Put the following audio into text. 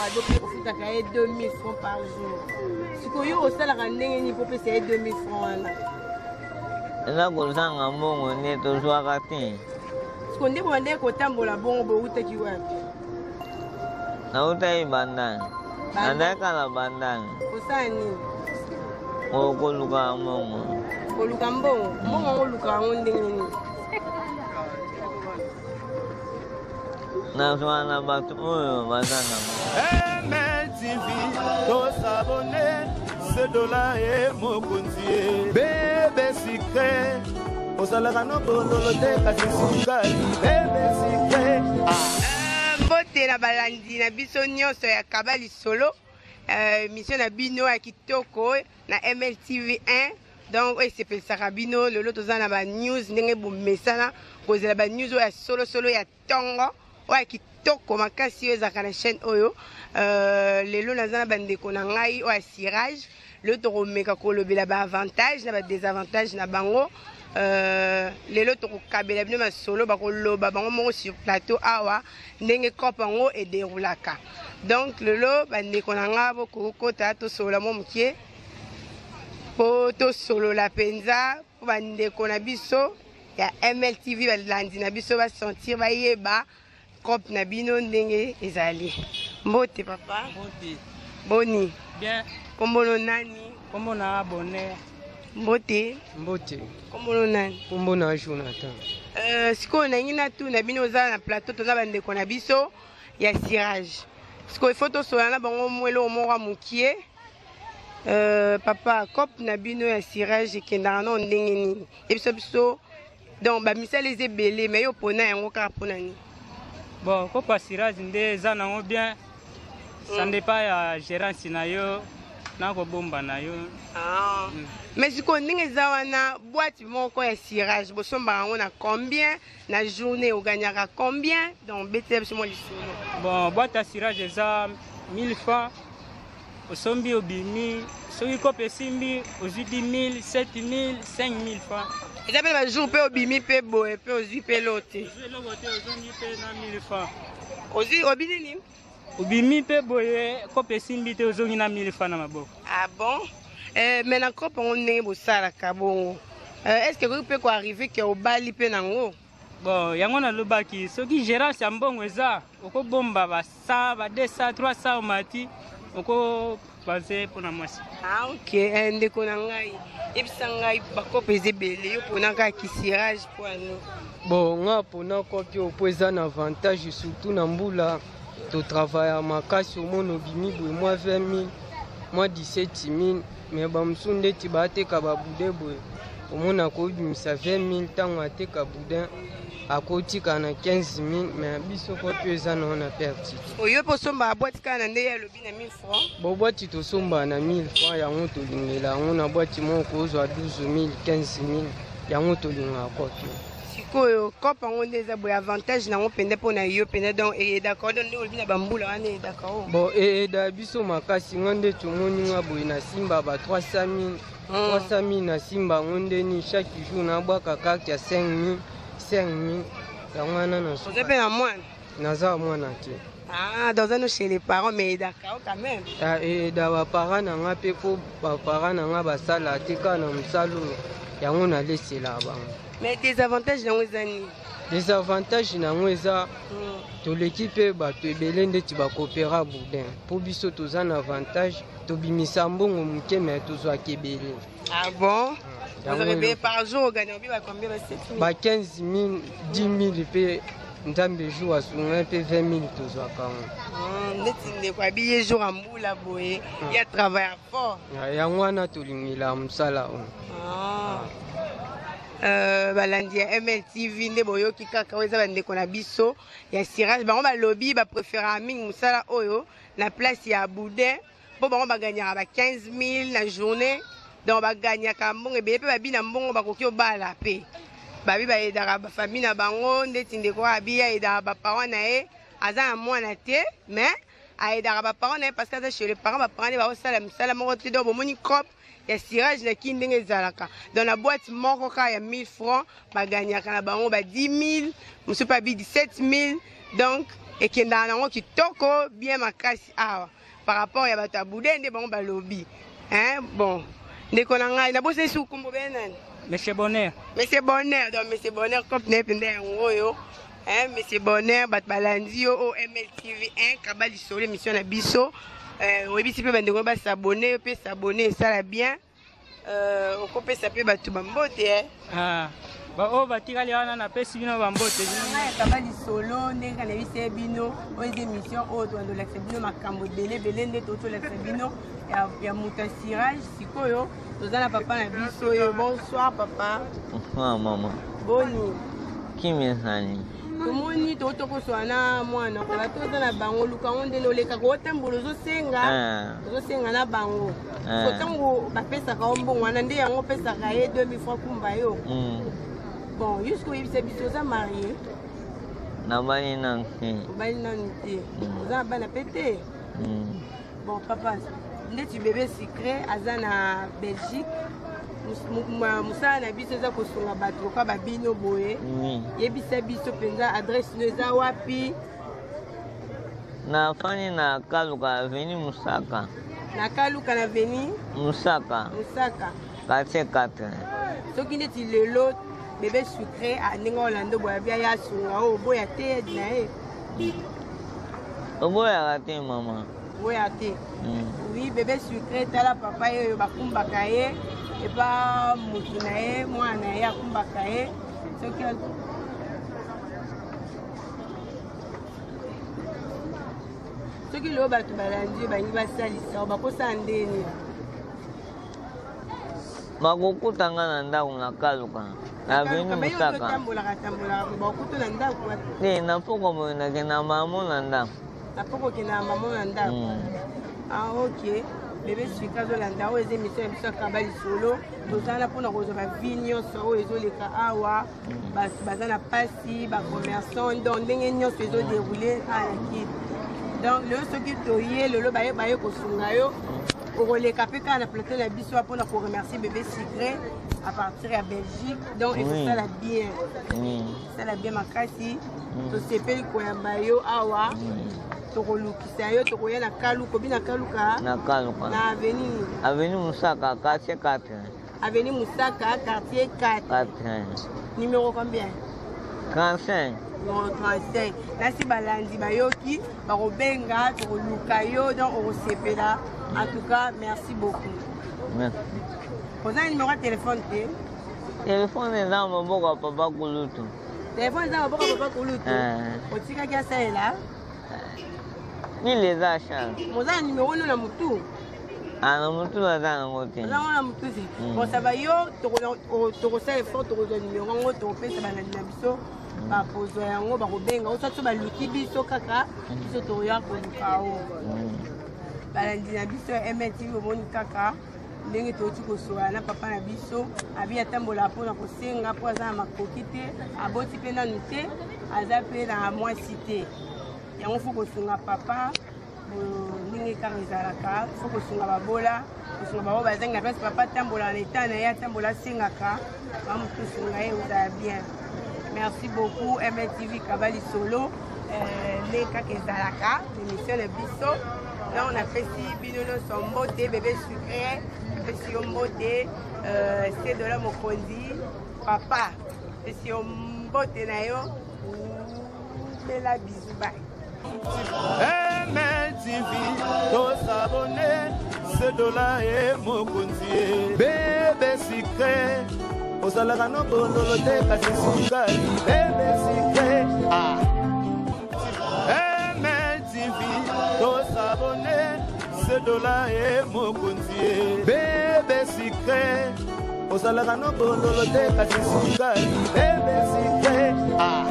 ado ofutaka ye 2000 francs par jour. Sikoyo osalaka ndenge nini mpo opesa ye 2000 francs wana? Eza kozanga mbongo nde tozwaka te. Siko nde bobandaki kotambola bongo, bowutaki wapi? Nautaki Bandal. Nazalaki na Bandal. Kosala nini? Koluka mbongo. Koluka mbongo? Mbongo yango oluka yango ndenge nini? Nazwa na bato oyo baza nango. MLTV, tosabone sedola ye mokonzi ye bebe sikre ozalaka no bololo te kasi sukali bebe sikre. Mbote na balandi na biso nyonso ya Kaba Lisolo, émission na bino ya kitoko na MLTV 1. Donc oyo esepelisaka bino. Lelo toza na ba news ndenge bomesana kozela, ba news oyo ya solosolo ya ntongo, oyo ya kitoko makasi, oyo ezalaka na chaîne oyo. Lelo naza na bandeko na ngai oyo ya cirage. Lelo tokomeka kolobela baavantage na badésavantage na bango. Lelo tokokabela bino masolo, bakoloba bango moko sur plateau awa ndenge coop yango edéroulaka. Donc lelo bandeko na nga bokokota, tosolola mwa mokie mpo tosolola mpenza, mpo bandeko na biso ya MLTV, balandi na biso, basentir, bayeba coop na bino ndenge ezali. Mbote papa. Mbote. Boni? Bien. Kombono nani? Kombo na Bonheur. Mbote. Mbote. Kombono nani? Kombo na Jonathan. Sikoyo nangi natuna bino, oza na plateau, toza bandeko na biso ya cirage. Sikoyo ifo tosola na bango mwa eloko moko ya mokie. Papa, coop na bino ya cirage ekendaka nao ndenge nini? Yebiso biso. Donc bamisala eza ebele, mais yo mpona yango kaka mpona nini? Bon, coop ya cirage nde eza nango bien. Ça dépend ya gérance na yo na kobomba na yo. Ah. Mais sikoyo ndenge eza wana, boîte moko ya cirage bosombaka yango na combien? Na journée ogagnaka combien? Donc betela biso mwa lisolo. Bon, boîte ya cirage eza 1000 francs. Osombi, obimi, soki coop esimbi, ozwi 10 000, 7 000, 5 000 francs. Eza mpe bajour mpe obimi mpe boye mpe ozwi mpe lo te? Ozwi eloko te, ozongi mpe na 1000 francs. Ozwi obi nini? Obimi mpe boye, coop esimbi te, ozongi na 1000 francs na maboko. Ah bon. Mais na coop yango, ndenge bosalaka bongo, est ce que ekoki mpe koarriver ke obali mpe nango? Bon, yango nalobaki, soki gérance ya mbongo eza, okobomba ba 100, ba 200, 300, omati okopense mpona mwasi. Ah ok. Ndeko na ngai, yebisa ngai, bacoop eza ebele, yo mpona kaka kicirage mpo ano? Bon, nga mpona coop oyo mpo eza na avantage, surtout na mbula totravailla makasi. Omona obimi boye mwa 20 000, mwa 17 000, mais bamosusu ndeti baateka baboudin boye, omona akobimisa 20 000, ntango ateka boudin akotika na 15 000. Mais biso coop oyo eza nango na perte. Oyo mpe osombaka boîte kaka na nde ye alobi na 1000 francs? Bon, boîte tosombaka na 1000 francs, yango tolingela yango. Na boîte moko kozwa 12 000, 15 000, yango tolingaka coop. Sikoyo coop yango nde eza boye, avantage nango mpenza mpona yo mpenza, donc eyedaka donc nde olobi na bambula wana, eyedaka o? Bon, eyeda biso makasi. Nga nde tomoni nga boye, nasimba ba 300 000, 300 000 nasimba yango ndeni. Chaque jour nabwaka carte ya 5 000, 5 000, yango wana na. Oza mpe na mwana? Naza mwana te. Ah, donc oza no chez les parents, mais eyedaka o quand même? Ah, eyeda baparent na nga mpe, mpo baparent na nga basala te kaka na mosala oyo, yango naleselaka bango. Mais désavantage nango eza nini? Désavantage nango eza toleki mpe bato ebele ndeti bakopera boudin, mpo biso toza na avantage, tobimisa mbongo moke me tozwaka ebele. Ah bon. Yango. Ozwaka ebele par jour, ogagner obi ba combien, ba 7 000? Ba 15 000, 10 000, mpe Nzambe jour asunga mpe 20 000 tozwaka yango. Neti ndeko abi ye jour ya mbula boye ya travail fort. Ah, yango wana tolingela mosala oyo. Ah. Balandi ya MLTV, nde boyoki kaka, oyo eza bandeko na biso ya cirage. Bango balobi bapréféraka mingi mosala oyo na place ya boudin, mpo bango bagagnaka ba 15 000 na journée. Donc bagagnaka mbongo ebele mpe babi na mbongo bakoki obala mpe babi bayedaka bafamille na bango. Ndeti ndeko oyo abi ayedaka baparent na ye, aza na mwana te mais ayedaka baparent na ye parce que aza chez le parent, baparent nde baosala misala moko te. Donc bomoni coop ya cirage na kini ndenge ezalaka. Donc na boîte moko kaka ya 1000 francs, bagagnaka na bango ba 10 000, mosusu mpe abi 17 000. Donc Ekendaka nango kitoko bien makasi awa par rapport ya bato ya bude nde bango balobi hein. Bon, ndeko na ngai, nabosani suku kombo be nani? Monsieur Bonheur. Monsieur Bonheur, donc Monsieur Bonheur, cope na ye mpenza yango oyo hein. Monsieur Bonheur, bato balandi yo o MLTV 1 Kaba Lisolo, émission na biso. Oyebisi mpe bandeko basabone yo mpe sabone, esala bien. Okopesa mpe bato bambote, eh? Ah, baoyo batikali wana, napesi bino bambote. Ngai ya Kaba Lisolo, ndenge kaka nayebisi ye bino, oyo eza émission oyo tobanda olakisa bino makambo ebele ebele nde touti olakisa bino ya moto ya cirage. Sikoyo toza na papa na biso oyo. Bonsoir, papa. Bonsoir, mama. Boni? Kimi ezali. Tomoni tokoswana na mwana, bato oza na bango, luka yango ndenge olekaka, otambola, ozosenga. Ozosenga na bango. So ntango bapesaka yo mbongo wana, nde yango opesaka ye 2000 francs kumba yo. Bon, jusque oyebisa biso, oza marié? Nabali nanu te. Obali nanu te? Oza na bana mpe te? Bon, papa, ndeti bébé Sucré aza na Belgique, mosala na biso eza kosunga bato lokola babino boye. Yebisa biso mpenza adresse no eza wapi? Nafandi na Kaluka, avenue Musaka. Na Kaluka, na avenue Musaka. Musaka. Quartier 4. Soki neti lelo bébé Sucré ndenge olanda boye, abia ya asunga oyo, oboya te aide na ye? Oboyaka te, mama. Oboya te? Oui, bébé Sucré, tala papa ye oyo, bakumbaka ye epa motu na ye, mwana na ye akumbaka ye. Soki lelo bato balandi, bangi basalisa, bakosala ndeni? Bakokuta nga na ndako na Kaluka, na avenue Musaka. Otambolaka tambolaka, bakuta na ndako wapi? Te, na poko boye nakenda mamo na ndako. Na poko okenda na mamo na ndako? Ah, ok. Bébé Sucré azolanda, oyo eza émission ya biso ya Kaba Lisolo. Tozala mpona kozwa bavie nyonso oyo ezoleka awa, bato baza na mpasi, bacommerçant, donc ndenge nyonso ezodéroule awa na Kini. Donc lelo soki toye lelo, baye baye kosunga yo, okoleka mpe kaka na plateau na biso mpona koremercier bébé Sucré à partir ya Belgique. Donc ekosala bien, esala bien makasi. Tosepeli koyamba yo awa. Tokolukisa yo, tokoya na Kaluka, obi na Kaluka? Na Kaluka. Na avenue? Avenue Musaka, quartier 4. Avenue Musaka, quartier 4. 4. Numéro combien? 35. Numéro 35. Nasi balandi bayoki, bakobenga, tokoluka yo, donc okosepela. En tout cas, merci beaucoup. Merci. Oza na numéro ya téléphone te? Telefone eza na maboko ya papa Kulutu. Telefone eza na maboko ya papa Kulutu? Otikaki asalela? Mile eza charge. Moza na numéro no na motu? Ah, na motu aza nango te. Oza ngo na motu te. Bon, ça va, yo tokosala effort, tokozwa numéro yango, tokopesa balandi na biso, bakozwa yango, bakobenga oso so baluki biso kaka, biso tokoya koluka o. Balandi na biso ya MLTV, omoni kaka ndenge touti kosola na papa na biso, abi atambola mpona kosenga mpo aza na makoki te, aboti mpe nanu te, aza mpe na mwasi te. Yango faut kosunga papa ndenge kaka ezalaka, faut kosunga babola, kosunga bango bazangi na place. Papa atambola na eta na ye, atambola, asengaka bamotu osunga ye, ozala bien. Merci beaucoup, MLTV Kaba Lisolo, nde kaka ezalaka émission na biso. Donc napesi bino nyonso mbote. Bébé Sucré, napesi yo mbote. Sedola Mokonzi, papa, napesi yo mbote na yo. Bela bisou, bye. MLTV, tosabone, sedola ye mokonzi ye. Bébé Sucré, ozalaka no bololo te, kasi sukali. Bébé Sucré, ah. MLTV, tosabone, sedola ye mokonzi ye. Bébé Sucré, ozalaka no bololo te, kasi sukali. Bébé Sucré, ah.